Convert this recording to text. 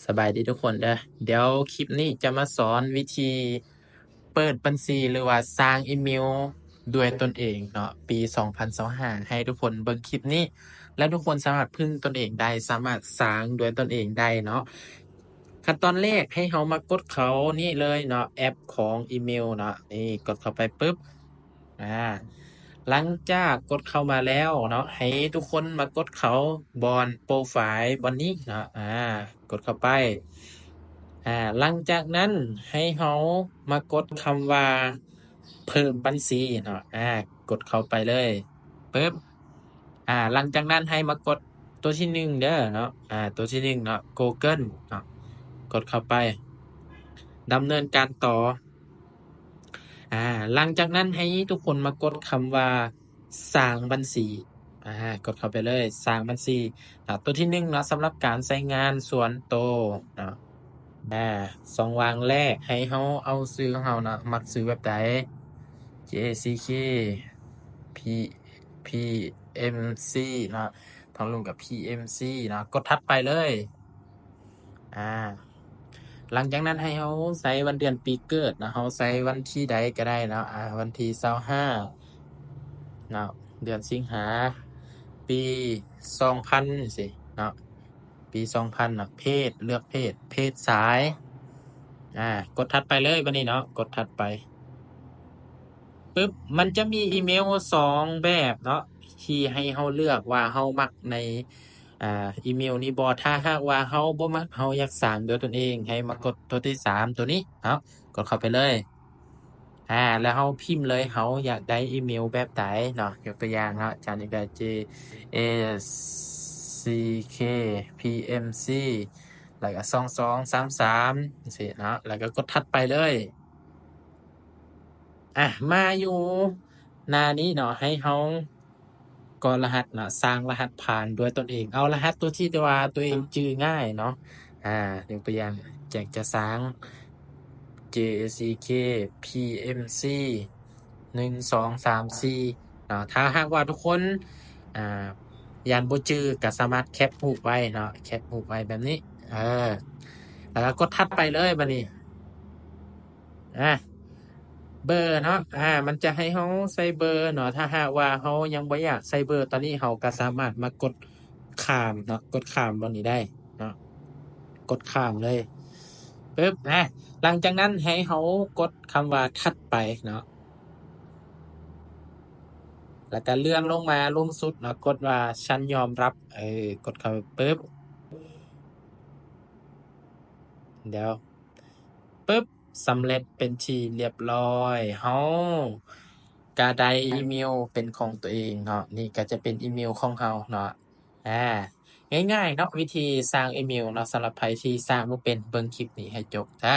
ສະບາຍດີທຸກຄົນເດີ. ດຽວຄລິບນີ້ຈະມາສອນວິທີເປີດບັນຊີ ຫຼືວ່າສ້າງອີເມວດ້ວຍຕົນເອງເນາະ ປີສອງພັນຊາວຫ້າ ໃຫ້ທຸກຄົນເບິ່ງຄລິບນີ້ ແລ້ວທຸກຄົນສາມາດເພິ່ງຕົນເອງໄດ້ ສາມາດສ້າງດ້ວຍຕົນເອງໄດ້ເນາະ. ຂັ້ນຕອນແລກໃຫ້ເຮົາມາກົດເຂົ້ານີ້ເລີຍເນາະ ແອັບຂອງອີເມວເນາະ ນີ້ ກົດເຂົ້າໄປປຶບ ອາ ຫຼັງຈາກກົດເຂົ້າມາແລ້ວເນາະ ໃຫ້ທຸກຄົນມາກົດເຂົ້າບ່ອນໂປຣໄຟລ໌ບ່ອນນີ້ເນາະ ອາ ກົດເຂົ້າໄປ ອາ ຫຼັງຈາກນັ້ນໃຫ້ເຮົາມາກົດຄຳວ່າເພີ່ມບັນຊີເນາະ ອາ ກົດເຂົ້າໄປເລີຍປຶບ ອາ ຫຼັງຈາກນັ້ນໃຫ້ມາກົດຕົວທີໜຶ່ງເດີເນາະ ອາ ຕົວທີໜຶ່ງເນາະ Google ເນາະ ກົດເຂົ້າໄປ ດຳເນີນການຕໍ່. ອາ ຫຼັງຈາກນັ້ນໃຫ້ທຸກຄົນມາກົດຄຳວ່າສ້າງບັນຊີ ອາ ກົດເຂົ້າໄປເລີຍ ສ້າງບັນຊີ ອາ ຕົວທີໜຶ່ງເນາະ ສຳລັບການໃຊ້ງານສ່ວນໂຕເນາະ ອາ ຊ່ອງວ່າງແລກໃຫ້ເຮົາເອົາຊື່ຂອງເຮົາເນາະ ມັກຊື່ແບບໃດ J C K P P M C ເນາະ ທາງລຸງກັບ P M C ເນາະ ກົດຖັດໄປເລີຍ ອາ ຫຼັງຈາກນັ້ນໃຫ້ເຮົາໃສ່ວັນເດືອນປີເກີດເນາະ ເຮົາໃສ່ວັນທີໃດກໍໄດ້ເນາະ ອາ ວັນທີຊາວຫ້າເນາະ ເດືອນສິງຫາ ປີສອງພັນ ຈັ່ງຊີ້ເນາະ ປີສອງພັນເນາະ ເພດ ເລືອກເພດ ເພດຊາຍ ອາ ກົດຖັດໄປເລີຍບັດນີ້ເນາະ ກົດຖັດໄປ ປຶບ ມັນຈະມີອີເມວສອງແບບເນາະ ທີ່ໃຫ້ເຮົາເລືອກວ່າເຮົາມັກໃນ ອາ ອີເມວນີ້ບໍ່ ຖ້າຫາກວ່າເຮົາບໍ່ມັກ ເຮົາຢາກສ້າງດ້ວຍຕົນເອງ ໃຫ້ມາກົດຕົວທີສາມຕົວນີ້ເນາະ ກົດເຂົ້າໄປເລີຍ ອາ ແລ້ວເຮົາພິມເລີຍ ເຮົາຢາກໄດ້ອີເມວແບບໃດເນາະ ຍົກຕົວຢ່າງເນາະ ອາຈານຢາກໄດ້ J A C K P M C ແລ້ວກໍສອງສອງສາມສາມ ຈັ່ງຊີ້ເນາະ ແລ້ວກໍກົດຖັດໄປເລີຍ. ອາ ມາຢູ່ໜ້ານີ້ເນາະ ໃຫ້ເຮົາກອກລະຫັດເນາະ ສ້າງລະຫັດຜ່ານດ້ວຍຕົນເອງ ເອົາລະຫັດຕົວທີ່ ທີ່ວ່າຕົວເອງຈື່ງ່າຍເນາະ ອາ ຍົກຕົວຢ່າງ ແຈກຈະສ້າງ J A C K P M C ໜຶ່ງ ສອງ ສາມ ສີ່ເນາະ ຖ້າຫາກວ່າທຸກຄົນ ອາ ຢ້ານບໍ່ຈື່ ກໍສາມາດແຄປຮູບໄວ້ເນາະ ແຄປຮູບໄວ້ແບບນີ້ ເອີ ແລ້ວກໍກົດຖັດໄປເລີຍບັດນີ້ ອາ ເບີເນາະ ອາ ມັນຈະໃຫ້ເຮົາໃສ່ເບີເນາະ ຖ້າຫາກວ່າເຮົາຍັງບໍ່ຢາກໃສ່ເບີ ຕອນນີ້ເຮົາກໍສາມາດມາກົດຂ້າມເນາະ ກົດຂ້າມບ່ອນນີ້ໄດ້ເນາະ ກົດຂ້າມເລີຍ ປຶບ ອາ ຫຼັງຈາກນັ້ນໃຫ້ເຮົາກົດຄຳວ່າຖັດໄປເນາະ ແລ້ວກໍເລື່ອນລົງມາລົງສຸດເນາະ ກົດວ່າ "ສັນຍອມຮັບ" ເອີ ກົດເຂົ້າປຶບ ດຽວ ປຶບ ສຳເລັດເປັນທີ່ລຽບຮ້ອຍ ເຮົາກະໄດ້ອີເມວເປັນຂອງຕົວເອງເນາະ ນີ້ກະຈະເປັນອີເມວຂອງເຮົາເນາະ ອາ ງ່າຍໆເນາະ ວິທີສ້າງອີເມວເນາະ ສຳລັບໃຜທີ່ສ້າງບໍ່ເປັນ ເບິ່ງຄລິບນີ້ໃຫ້ຈົບເດີ.